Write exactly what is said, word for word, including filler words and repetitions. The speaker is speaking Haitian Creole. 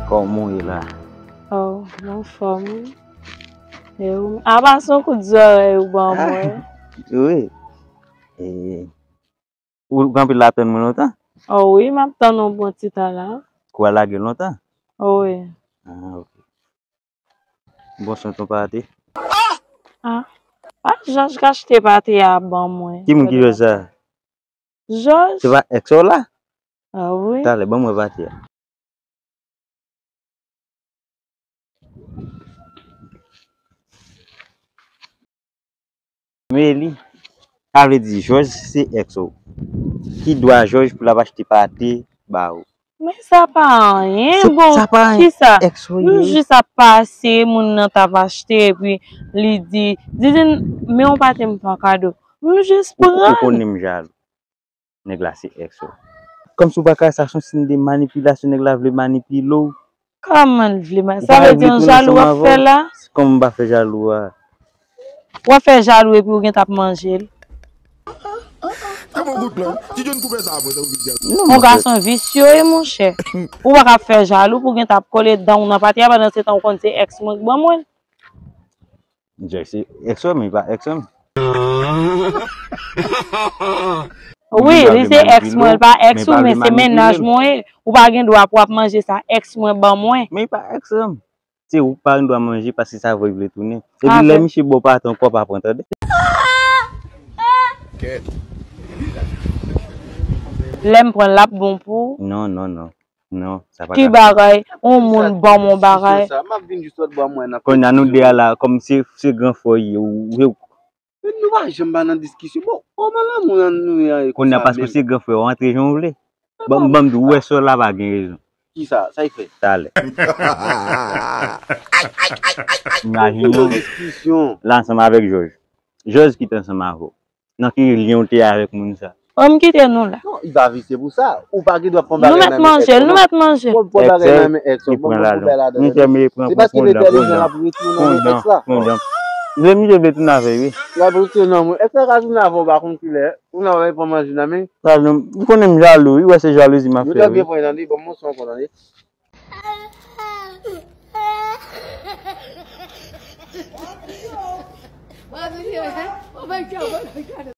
Kòman w ye la? Oh, m anfòm wi. E ou? Apa se yon kout zòrèy ou ban mwen? Wi. E, ou gen anpil la tann mwen lontan? Oh wi, m ap tann ou bon ti tan la. Kou a lage lontan? Oh wi. Ah, ok. Bon, se ton pate. Ah, ah, Jòj k achte pate a ban mwen. Ki moun ki Jòj sa? Jòj. Se pa èks ou la? Ah wi. Talè, ban mwen pate a. Men li, sa vle di Jòj se èks ou. Ki dwa Jòj pou l ap achte pate ba ou? Men sa pa anyen, bon, sa pa anyen, kisa? Èks ou ye. Nou jis ap pase, moun nan t ap achte, epi li di, Didin, men yon pate m fè w kado. M jis pran. Ou konnen m jalou. Nèg la se èks ou. Kòmsi w pa ka sa, se yon siy de manipilasyon, nèg la vle manipile w. Kòman l vle manipile? Sa vle di yon jalou w ap fè la? Kòman m pa fè jalou a? W ap fè jalou epi w gentan ap manje l. Kòman gout lan? Ti John koupe sa mwen, sa w vin di a. Non, yon gason visye w ye, monchè. Ou pa ka ap fè jalou pou w gentan ap kole dan w nan pate a, pandan se tan ou konn se èks mwen k ban mwen l. Jay se èks ou, men li pa èks ou. Wi, li se èks mwen, li pa èks ou, men se mennaj mwen ye. Ou pa gen dwa pou w ap manje sa èks mwen ban mwen. Men li pa èks ou. Se ou pa gen dwa manje paske sa voye vle tounen. Epi lè misye ba w pate ankò, pa pran, tande. Lè m pran l, l ap bon pou ou? Non, non, non. Non, sa pa ka fèt. Ki bagay? Yon moun ban m yon bagay. Sa, m ap vin jis sot bò mwen nan. Kounye a nou de a la, kòm se, se gran frè w ye, ou, ou, men nou pa janm pa nan diskisyon. Bon, kòman lanmou an nou ye? Kounye a, paske se gran frè w, antre jan w vle. Ban m, ban m di w, ou wè sè w la pa gen rezon. Kisa? Sa y fè? Talè. Imajine w la ansanm avèk Jòj. Jòj ki te ansanm avè w. Nan ki lyen w te avèk moun sa? O, m kite nou la. Non, li pa visye pou sa. Ou pa gen dwa pran bagay nan men èks ou, non. Nou mèt manje l, nou mèt manje l. Pran bagay nan men èks ou, pran bagay nan men èks ou. Misye pran, pran, pran, pran, pran, pran, pran. Lè misye vle tounen avè l, wi. L ap retounen nan men èks la, ka tounen avè w, pa konn kilè. Ou nan wè pran manje nan men. Sa nou, ou konnen m jalou, wi, wè se jalouzi m ap fè, wi. Nou te byen pran nan li, bon, m montre w ankò, tande.